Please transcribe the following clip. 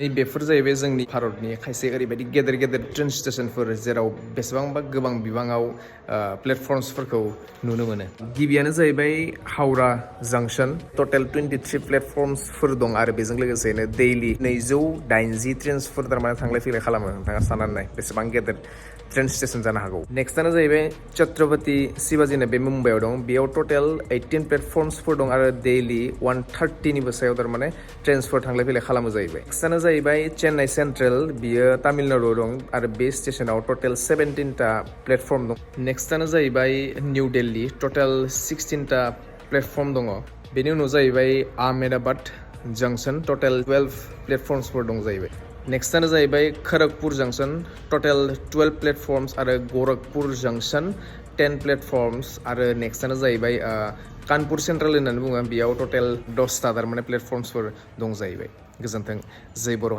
बेफोर जाहैबाय जोंनि भारतनि खायसे ओरैबायदि गेदेर गेदेर ट्रेन स्टेशनफोर जेराव बेसेबांबा गोबां बिबाङाव प्लेटफर्मसफोरखौ नुनो मोनो। गिबियानो जाहैबाय हावड़ा जांसन टटेल 23 प्लेटफर्मसफोर दं आरो बेजों लोगोसेनो दैलि 280 ट्रेन्सफोर थारमाने थांलाय फैलाय खालामो। नोंथाङा साननानै नाय बेसेबां गेदेर ट्रेन स्टेशन जानो हागौ। नेक्स्टआनो जाहैबाय छत्रपति शिवाजीनो बे मुम्बाइआव दं। बेयाव टटेल 18 प्लेटफर्मसफोर दं आरो दैलि 130निबो सायाव थारमाने ट्रेन्सफोर थांलाय फैलाय खालामो जाहैबाय। नेक्स्टआनो जाहैबाय चेन्नाइ सेन्ट्रेल, बियो तामिलनाडुआव दं आरो बे स्टेशनाव टटेल 17टा प्लेटफर्म दं। नेक्स्टआनो जाहैबाय निउ दिल्ली, टटेल 16टा प्लेटफर्म दङ। बेनि उनाव जाहैबाय आहमेदाबाद जंक्शन, टटेल 12 प्लेटफर्मसफोर दं जाहैबाय। नेक्स्टआनो जाहैबाय खड़गपुर जंक्शन, टटेल 12 प्लेटफर्म्स आरो गोरखपुर जंक्शन 10 प्लेटफर्म्स आरो नेक्स्टआनो जाहैबाय कानपुर सेन्ट्रेल होननानै बुङो, बेयाव टटेल 10टा थारमाने प्लेटफर्मसफोर दं जाहैबाय। गोजोन्थों, जै बर'